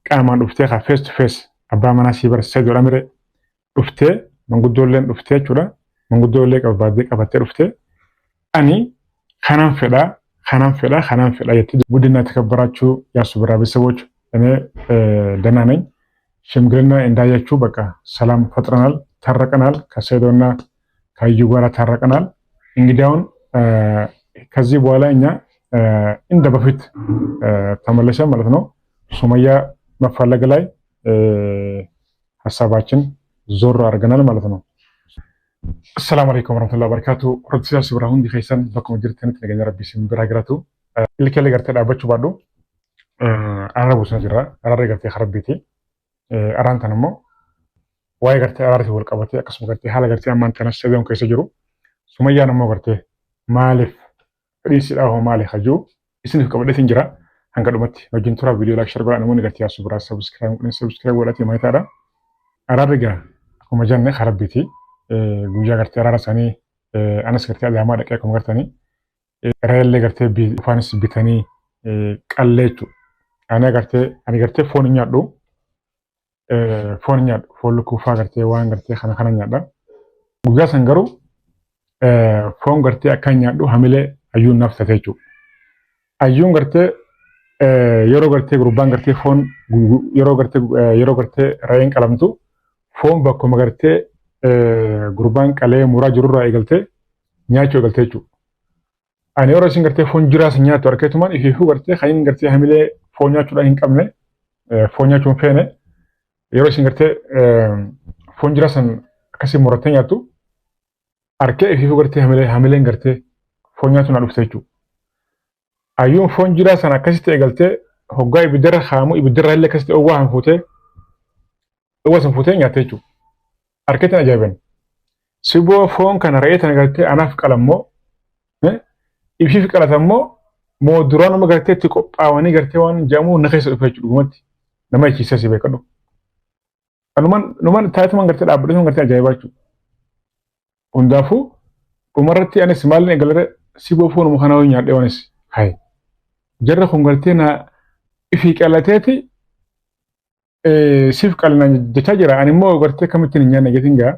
Qaamaan dhuftee kaa face to face abbaa manaa sii bara Saidoodha mire dhuftee manguddoolleen dhuftee jechuudha. Manguddoollee qabaaddee qabattee dhuftee ani kanan fedhaa kanan fedhaa kanan fedhaa jettee ውድና የተከበራችሁ ያሱ ብራ ቤተሰቦች እኔ ደህና ነኝ። ሽምግልና እንዳያችሁ በቃ ሰላም ፈጥረናል፣ ታረቀናል። ከሰይዶና ከአዩ ጋር ታረቀናል። እንግዲህ አሁን ከዚህ በኋላ እኛ እንደ በፊት ተመለሰ ማለት ነው። ሱመያ መፈለግ ላይ ሀሳባችን ዞር አድርገናል ማለት ነው። Assalaamu alaikum warahmatullahi wabarakatuh. Hordoftoota Yaasuu Biraa hundi keessan bakkuma jirtanitti nageenya Rabbii isin bira jiraatu. Ilkeellee gartee dhaabbachuu baadhu araara buusna jirra. Araarri gartee Rabbiiti. Araan tan immoo waa'ee gartee araarti wal qabatee akkasuma gartee haala gartee ammaan tana sadan keessa jiru. Sumayyaan immoo gartee maaliif fedhii sidhaa hoo maali hajuu isiniif qabadheetiin jira. Hanga dhumatti wajjin turaa viidiyoo like share godhaa namoonni gartee Yaasuu Biraa subscribe godhan subscribe godhatii maayitaadha. Araarri gaa akkuma jenne Rabbiiti. Guyyaa gartee araara isaanii anas gartee Adaamaa dhaqee akkuma gartanii reellee gartee dhufaanis bitanii qallee jechuudha. Ani gartee ani gartee foon hin nyaadhu. Foon hin nyaadhu. Foon lukkuufaa gartee waan gartee kana kana nyaadha. Guyyaa san garuu foon gartee akka hin nyaadhu hamilee ayyuun naaf taate jechuudha. Ayyuun gartee yeroo gartee gurbaan gartee foon yeroo gartee re'een qalamtu foon bakkuma gartee gurbaan qalee muraa jirurraa eegaltee nyaachuu eegaltee jechuudha. Ani yeroo isin gartee foon jiraas nyaattu arkeetumaan ifiifuu gartee kan inni gartee hamilee foon nyaachuudhaan hin qabne foon nyaachuu hin feene yeroo isin gartee foon jiraa san akkasii murattee nyaattu arkee ifiifuu gartee hamileen gartee foon nyaachuu na dhufte jechuudha. Ayyuun foon jiraa sana akkasitti eegaltee hoggaa ibiddarra kaamu ibiddarra illee akkasitti owwaa han fuutee owwaa san fuutee nyaatte jechuudha. Arkeetiin ajaa'iban. Siboo foon kana re'ee tana gartee anaaf qalammoo ifiif qalatammoo moo duraanuma gartee itti qophaa'anii gartee waan jedhamu na keessa dhufe jechuudha dhugumatti. Nama jechiisa si beekadhu. Anuman numan taa'etuman gartee dhaabbadhetuman gartee ajaa'ibaa jechuudha. Hundaafuu dhumarratti anis maalin eegalare siboo foonuma kanaa wayii nyaadhee waanis haye. Jarri kun gartee na ifii qalateeti siif qalina jechaa jira. Ani immoo gartee akkamittiin hin nyaanne jetiin gaa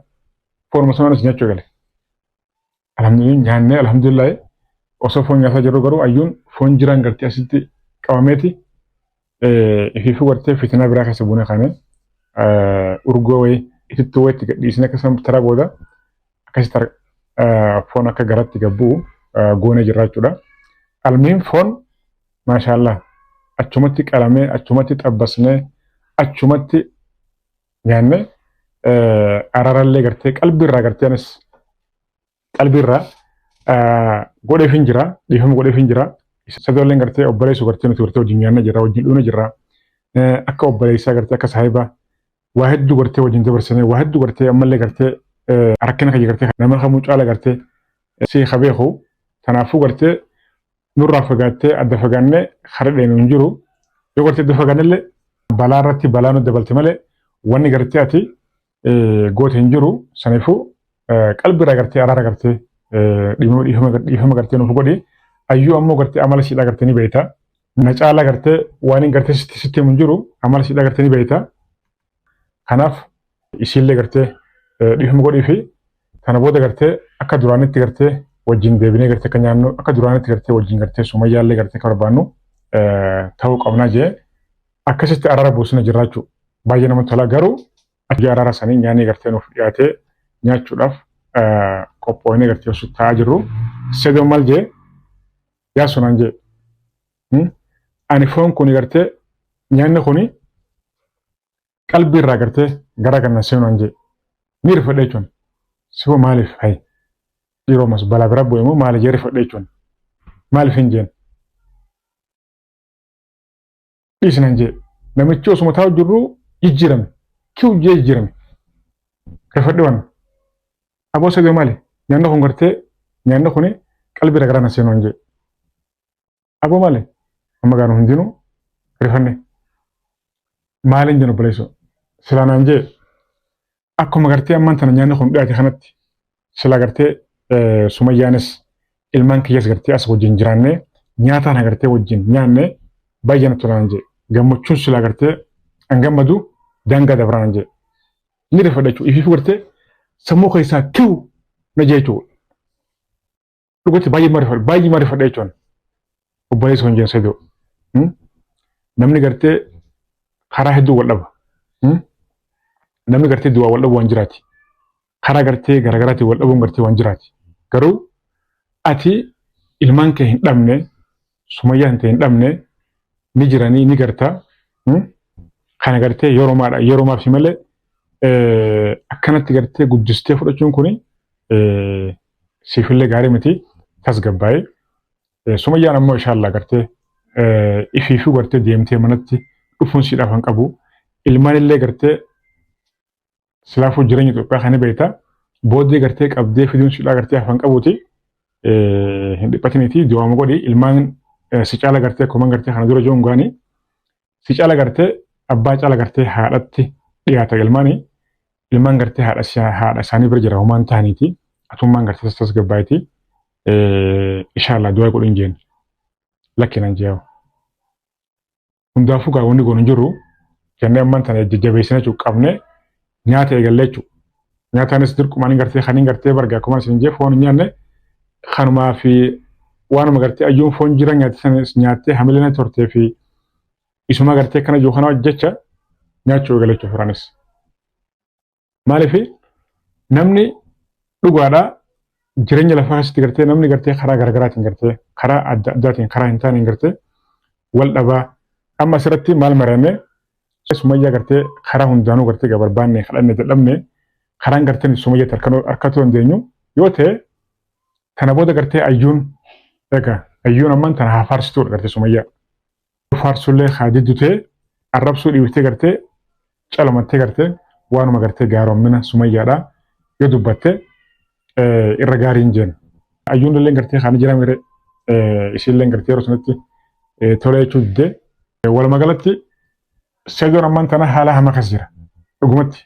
foonuma sanaanis nyaachuu eegale. Alhamdulillah nyaannee alhamdulillah osoo foon nyaataa jirru garuu ayyuun foon jiraan gartee asitti qabameeti ifiifuu gartee fitinaa biraa keessa buune kaane urgoo wayii itittuu wayii itti gadhiisne akkasuma taraa booda akkasitti foon akka garatti gabbu'u goonee jirra jechuudha. Almiin foon maashaallah achumatti qalamee achumatti xabbasnee achumatti nyaanne araarallee gartee qalbiirraa gartee anis qalbiirraa godheef hin jira dhiifama godheef hin jira. Sadoolleen gartee obboleessu gartee nuti gartee wajjin nyaanne jirra wajjin dhuune jirra. Akka obboleessaa gartee akka saahibaa waa hedduu gartee wajjin dabarsine waa hedduu gartee ammallee gartee rakkina kiyya gartee nama kamuu caala gartee si ha beeku. Kanaafuu gartee nurraa fagaattee adda fagaannee kara dheenu hin jiru. Yoo gartee adda fagaannellee balaa irratti balaa nu dabalte malee wanni gartee ati goote hin jiru. Saniifuu qalbiirraa gartee araara gartee dhiifama gartee nuuf godhi. Ayyuu ammoo gartee amala siidhaa gartee ni beekta. Na caalaa gartee waan hin gartee sitti himu hin jiru amala siidhaa gartee ni beekta. Kanaaf isiillee gartee dhiifama godhii fi kana booda gartee akka duraanitti gartee wajjin deebinee gartee akka nyaannu akka duraanitti gartee wajjin gartee sumayyaallee gartee akka barbaannu ta'uu qabnaa jee akkasitti araara buusna jirra jechuudha. Baay'ee namatti tola garuu guyyaa araara sanii nyaanni gartee nuuf dhiyaatee nyaachuudhaaf qophoonee gartee osoo taa'aa jirru Sedoon maal jee yaa sunaan jee ani foon kuni gartee nyaanni kuni qalbii irraa gartee gara kana seenuun jee ni rifadhe jechuun sifoo maaliif hay dhiiroo mas balaa bira bu'e moo maali jee rifadhe jechuun maaliif hin jeen dhiisnan jee namichi osuma taa'u jirru jijjiirame kiw jee jijjiirame rifadhe waan aboo sadee maali nyaanni kun gartee nyaanni kuni qalbii irraa gara na seenuun jee Aboo maali? Amma gaanu hundinuu rifanne. Maaliin jennu obboleessoo? Silaa naan jee akkuma gartee ammaan tana nyaanni kun dhiyaate kanatti silaa gartee sumayyaanis ilmaan kiyyas gartee as wajjin jiraannee nyaata kana gartee wajjin nyaanne baay'ee natti tola naan jee. Gammachuun silaa gartee An gammadu daangaa dabraan jee. Ni rifadha jechuudha. Ifiif gartee sammuu keessaa kiw na jee jechuudha. Dhugatti baay'ee marifadha baay'ee marifadha jechuun. Obboleessa hin jeen Saidoo. Namni gartee karaa hedduu wal dhaba. Namni gartee du'aa wal dhabu waan jiraati. Karaa gartee garaagaraatiin wal dhabuun gartee waan jiraati. Garuu ati ilmaan kee hin dhabne, Sumayyaa hin ta'e hin dhabne, ni jiranii ni garta. Kana gartee yeroomaadha yeroomaaf si malee akkanatti gartee guddistee fudhachuun kuni siifillee gaarii miti tasgabbaa'ee. Sumayyaan ammoo inshallah gartee ifiifuu gartee deemtee manatti dhufuun siidhaaf hin qabu. Ilmaan illee gartee silaafuu jireenya Itoophiyaa kana beekta. Booddee gartee qabdee fiduun siidhaa gartee hafan qabuuti. Hin dhiphatiniiti du'aama godhi ilmaan si caala gartee akkuma gartee kana dura jiruun gaanii si caala gartee abbaa caala gartee haadhatti dhiyaata ilmaanii. Ilmaan gartee haadha isaanii bira jira homaan ta'aniiti. Atummaan gartee tasgabbaa'iti. Inshallah du'aa godhin jeen. Lakki nan jeewu. Hundaafuu gaa wanni goonu hin jiru. Jennee ammaan tana jajjabeessina jechuudha qabne nyaata eegalle jechuudha. Nyaataanis dirqumaan gartee kan hin gartee barga akkuma isin jee foon hin nyaanne kanumaa fi waanuma gartee ayyuun foon jira nyaattee hamilee na tortee fi isuma gartee kana jiru kana jecha nyaachuu eegale jechuudha firaanis. Maaliif namni dhugaadhaa jireenya lafaa keessatti gartee namni gartee karaa garaagaraatiin gartee karaa adda addaatiin karaa hin taaneen gartee wal dhabaa amma asirratti maal mari'anne Sumayyaa gartee karaa hundaanuu gartee gabarbaanne kadhanne dadhabne karaan gartee Sumayyaatti harkachuu dandeenyu yoo ta'e tana booda gartee ayyuun egaa ayyuun ammaan tana haa faarsituudha gartee Sumayyaa. Faarsullee haa diddu ta'e arrabsuu dhiiftee gartee calumattee gartee waanuma gartee gaaroommina Sumayyaadha yoo dubbatte irra gaarii hin jeen. Ayyuun illee gartee haa ni jira isiillee gartee yeroo sanatti tolee jechuu diddee. Walumaa galatti Saidoon ammaan tana haala hamaa keessa jira. Dhugumatti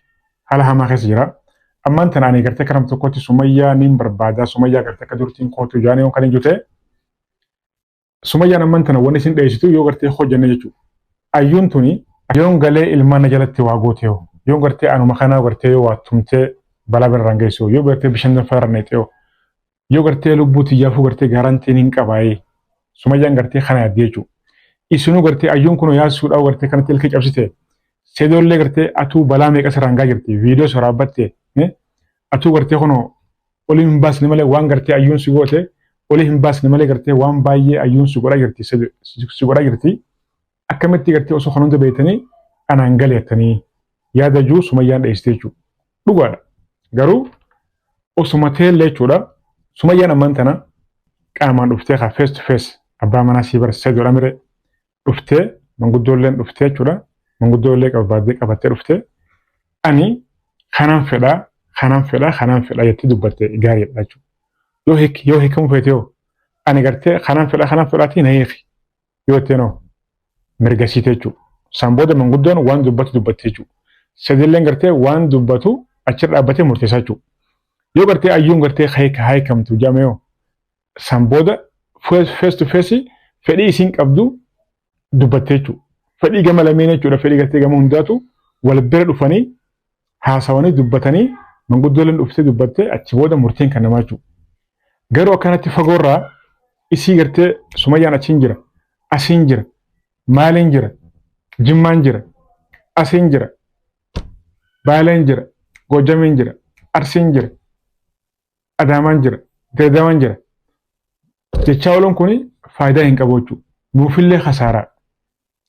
haala hamaa keessa jira. Ammaan tana ani gartee karam tokkotti Sumayyaa niin barbaada Sumayyaa gartee akka durtiin kootu jaanii yoo kan hin jute Sumayyaan ammaan tana wanni isin dheessitu yoo gartee hojjanne jechuudha. Ayyuun tuni yoon galee ilmaan na jalatti waa goote yoo yoon gartee anuma kanaa gartee yoo waa tumtee balaa birraan geessu yoo gartee bishaan danfaa irra neexee yoo gartee lubbuu tiyyaafuu gartee gaarantiin hin qabaayee Sumayyaan gartee kana yaaddee jechuudha. Isinuu gartee ayyuun kun yaasuudhaa gartee kanatti ilkee cabsite seedoollee gartee atuu balaa meeqa sirraan gaa jirti viidiyoo soraabbatte atuu gartee kunoo olii hin baasne malee waan gartee ayyuun si goote olii hin baasne malee gartee waan baay'ee ayyuun si godhaa jirti si godhaa jirti akkamitti gartee osoo kan hunda beektanii anaan galeettanii yaada jiru Sumayyaan dheessite jechuudha. Dhugaadha. Garuu osuma teellee jechuudha Sumayyaan ammaan tana qaamaan dhuftee kaa face to face abbaa manaa sii barsiisee jedha mire dhuftee manguddoolleen dhuftee jechuudha. Manguddoollee qabaaddee qabattee dhuftee ani kanan fedhaa kanan fedhaa kanan fedhaa jettee dubbatte gaariidha jechuudha. Yoo hiik yoo hiikamuu feete yoo ani gartee kanan fedhaa kanan fedhaatii na hiiki yoo jettee noo mirga siite jechuudha. San booda manguddoon waan dubbatu dubbatte jechuudha. Sadilleen gartee waan dubbatu achirra dhaabbatee murteessaa jechuudha. Yoo gartee ayyuun gartee hiikamtu jedhame yoo san booda face to face fedhii isiin qabdu dubbatte jechuudha. Fedhii gama lameen jechuudha. Fedhii gartee gama hundaatu wal bira dhufanii haasawanii dubbatanii manguddooleen dhuftee dubbattee achi booda murteen kan namaa jechuudha. Garuu akkanatti fagoorraa isii gartee Sumayyaan achiin jira, asiin jira, maaliin jira, Jimmaan jira, asiin jira, Baaleen jira, Goojjamiin jira, Arsiin jira, Adaamaan jira, Dirreedawaan jira. Jechaa ooluun kun faayidaa hin qabu jechuudha. Nuufillee kasaaraa.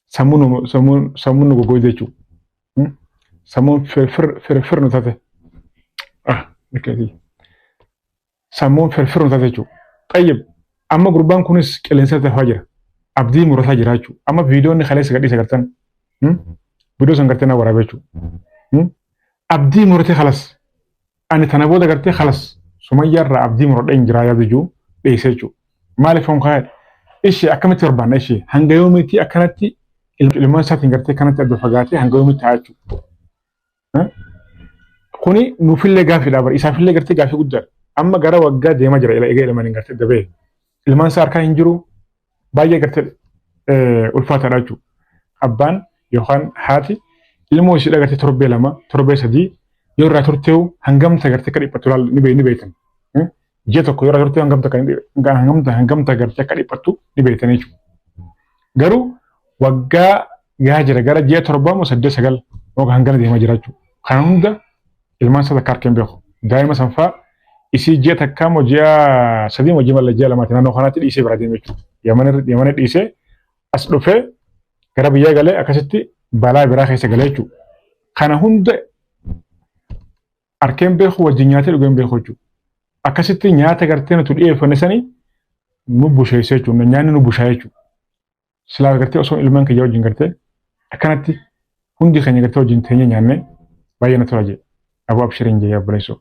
Sammuun nu goggoyte jechuudha. Sammuun firfir nu taate. Sammuun firfir nu taate jechuudha. Xayyib amma gurbaan kunis qilleensa tafaa jira. Abdii murataa jira jechuudha. Amma viidiyoon inni kaleessa gadhiise gartan. Viidiyoo san gartee na waraabee jechuudha. Abdii muratee kalas. Ani tana booda gartee kalas Sumayyaa irraa abdii muradhee hin jiraa yaadu jiru dheessee jechuudha. Maaliif foon kaa'e? Ishee akkamitti barbaanna ishee hanga yoomiitti akkanatti ilmaan isaatiin gartee kanatti adda fagaatee hanga yoomiitti ta'a jechuudha. Kuni nuufillee gaaffiidha bara isaafillee gartee gaaffii guddaadha. Amma gara waggaa deemaa jira egaa ilmaan gartee dabee. Ilmaan isaa harkaa hin jiru baay'ee gartee ulfaataadha jechuudha. Abbaan yookaan haati Ilmoo ishee gartee torbee 2, torbee 3 yoo irraa turteewu hangamta gartee akka dhiphattu laal ni beektan. Ji'a 1 yoo irraa turteewu hangamta akka hangamta hangamta gartee akka dhiphattu ni beektan jechuudha. Garuu waggaa gaa jira gara ji'a 7 moo 8 9 moo hangana deemaa jira jechuudha. Kana hunda ilmaan isaa takka harka hin beeku. Daa'ima sanfaa isii ji'a 1 moo ji'a 3 moo ji'a ji'a 2ti naannoo kanaatti dhiisee bira deeme jechuudha. Yamana dhiisee as dhufee gara biyyaa galee akkasitti balaa biraa keessa galee jechuudha. Kana hunda harkeen beeku wajjin nyaatee dhugeen beeku jechuudha. Akkasitti nyaata gartee nuti dhiyeeffanne sanii nu busheesse jechuudha. Nyaanni nu bushaa jechuudha. Silaa gartee osoo ilmaan kiyya wajjin gartee akkanatti hundi keenya gartee wajjin teenye nyaanne baay'ee na tola jedhe. Aboo abshiriin jedhe obboleessoo.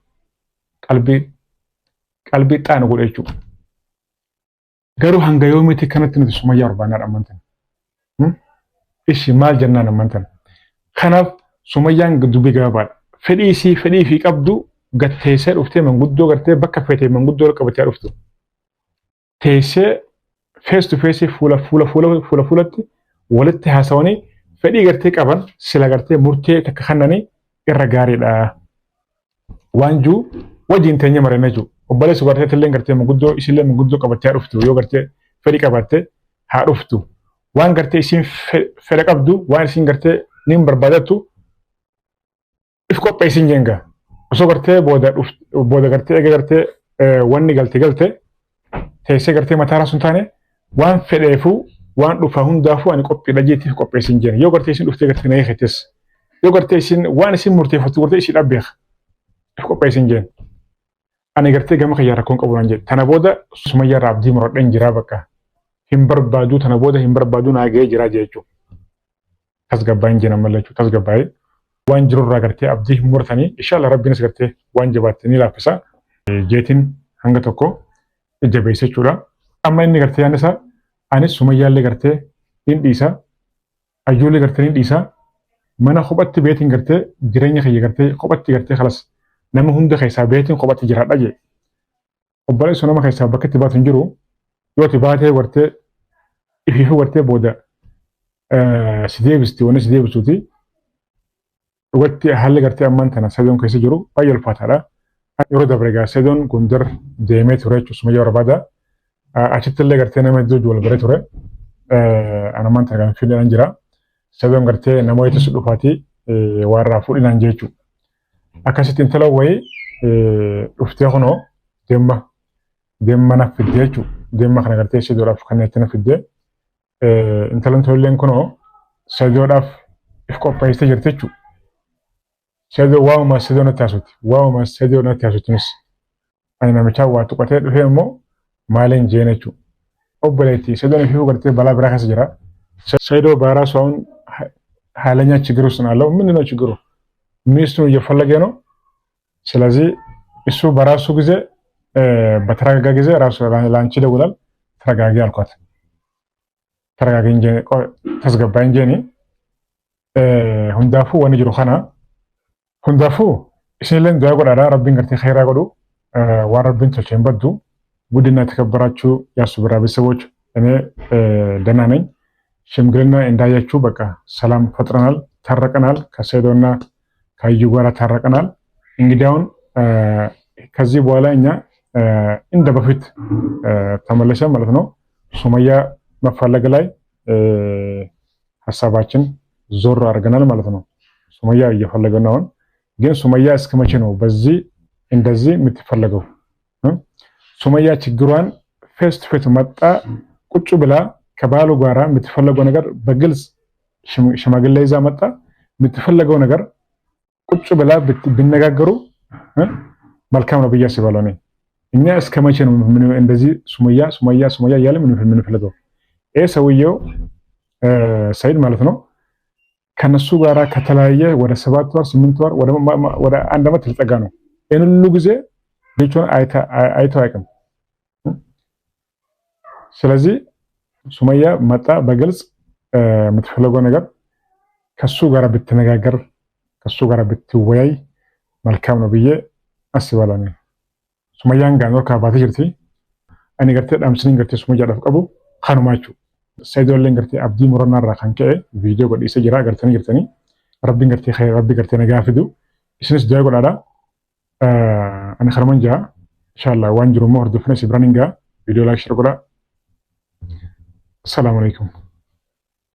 Qalbii qalbii xaanu godhe jechuudha. Garuu hanga yoomiitti kanatti nuti Sumayyaa barbaannaa ammantan? Ishi maal jennaan ammantan? Kanaaf Sumayyaan dubbii gabaabaadha. Fedhii isii fedhii fi qabdu gatteessee dhuftee manguddoo gartee bakka feetee manguddoo qabatee dhuftu. Teessee face to face fuula fuula fuula fuula fuulatti walitti haasawanii fedhii gartee qaban sila gartee murtee takka kennanii irra gaariidha. Waan jiru wajjin teenye marannee jiru. Obboleessi gartee illee gartee manguddoo isillee manguddoo qabattee haa dhuftu yoo gartee fedhii qabaatte haa dhuftu. Waan gartee isiin fedha qabdu waan isiin gartee ni barbaadattu if qopheessin jenga. Osoo gartee booda booda gartee eega gartee wanni galte galte teessee gartee mataa raasuun taane waan fedheefuu waan dhufa hundaafuu ani qophiidha jeetiif qopheessin jenga. Yoo gartee isin dhuftee gartee na eegates yoo gartee isin waan isin murteeffattu gartee isin dhabbeeka if qopheessin jenga. Ani gartee gama kiyyaa rakkoon qabu naan jedhe. Tana booda Sumayyaa irraa abdii muradheen jiraa bakka. Hin barbaaduu tana booda hin barbaaduu naa ga'ee jiraa jechuudha. Tasgabbaa'in jira malee jechuudha. Tasgabbaa'ee waan jirurraa gartee abdii hin muratanii inshallah rabbiinis gartee waan jabaatte ni laaffisa. Jeetiin hanga tokko jabeessa jechuudha. Amma inni gartee yaadni isaa anis Sumayyaallee gartee hin dhiisa. Ayyuullee gartee ni dhiisa. Mana kophatti beetiin gartee jireenya kiyya gartee kophatti gartee kalas nama hunda keessaa beetiin kophatti jiraadha jee. Obboleessu nama keessaa bakka itti baatu hin jiru. Yoo ati baatee gartee ifiifuu gartee booda si deebisti wanni si deebisuuti. Dhugatti haalli gartee ammaan tana Sadoon keessa jiru baay'ee ulfaataadha. Yeroo dabre egaa Sadoon Gondar deemee ture jechuun Sumayyaa barbaada. Achitti illee gartee nama hedduu wal baree ture. An ammaan tana kan Finfinneedhaan jira. Sadoon gartee nama wayiitu si dhufaatii waa irraa fuudhinaan jechuudha. Akkasitti intala wayii dhuftee kunoo deemma deemma na fiddee jechuudha. Deemma kana gartee Sadoodhaaf kan itti na fiddee. Intalan tolleen kunoo Sadoodhaaf if qopheessitee jirti jechuudha. Sadoo waa'uma Sadoo natti haasofti. Waa'uma Sadoo natti haasofti. Ani namichaa waa tuqatee dhufee immoo maaliin jeen jechuudha. Obboleetti Sadoon ifii gartee balaa biraa keessa jira. ሰይዶ በራሱ አሁን ኃይለኛ ችግር ውስጥ ነው ያለው። ምንድን ነው ችግሩ? ሚስቱን እየፈለገ ነው። ስለዚህ እሱ በራሱ ጊዜ በተረጋጋ ጊዜ ራሱ ለአንቺ ይደውላል። ተረጋጊ አልኳት። ተረጋጊ እንጂ tasgabbaa'in jeeni hundaafuu wanni jiru kana hundaafuu isinillee du'aa godhaadha rabbiin gartee khayraa godhu waan rabbiin tolche hin baddu ውድና የተከበራችሁ የአሱ ብራ ቤተሰቦች እኔ ደህና ነኝ። ሽምግልና እንዳያችሁ በቃ ሰላም ፈጥረናል፣ ታረቀናል። ከሰይዶና ከአዩ ጋር ታረቀናል። እንግዲህ አሁን ከዚህ በኋላ እኛ እንደ በፊት ተመለሰ ማለት ነው። ሱመያ መፈለግ ላይ ሀሳባችን ዞር አድርገናል ማለት ነው። ሱመያ እየፈለገ ነው አሁን። ግን ሱመያ እስከ መቼ ነው በዚህ እንደዚህ የምትፈለገው? ሱመያ ችግሯን face to face መጣ ቁጭ ብላ ከባሉ ጋራ የምትፈለገው ነገር በግልጽ ሽማግሌ ይዛ መጣ። የምትፈለገው ነገር ቁጭ ብላ ቢነጋገሩ መልካም ነው ብዬ አስባለሁ። እኔ እኛ እስከ መቼ ነው እንደዚህ ሱመያ ሱመያ ሱመያ እያለ የምንፈልገው? ይሄ ሰውየው ሰይድ ማለት ነው ከነሱ ጋራ ከተለያየ ወደ 7 ወር 8 ወር ወደ አንድ ዓመት ሊጠጋ ነው። ይሄን ሁሉ ጊዜ ልጇን አይቶ አያውቅም። ስለዚህ ሱመያ መጣ በግልጽ የምትፈልገው ነገር ከሱ ጋር ብትነጋገር ከሱ ጋር ብትወያይ መልካም ነው ብዬ አስባለሁ። Sumayyaan gaanoo kaabaatee jirti. Ani gartee dhaamsiniin gartee Sumayyaadhaaf qabu kanuma jechuudha. Sayidoolleen gartee abdii murannaa irraa kan ka'e viidiyoo godhiisee jira agartanii jirtanii. Rabbiin gartee khayr rabbi gartee nagaa fidu. Isinis du'aa godhaadha. Ani kanuman jaa. Inshallah waan jiru immoo hordofne si biraan hin gaa. Viidiyoo like share godhaa. Assalaamu alaikum.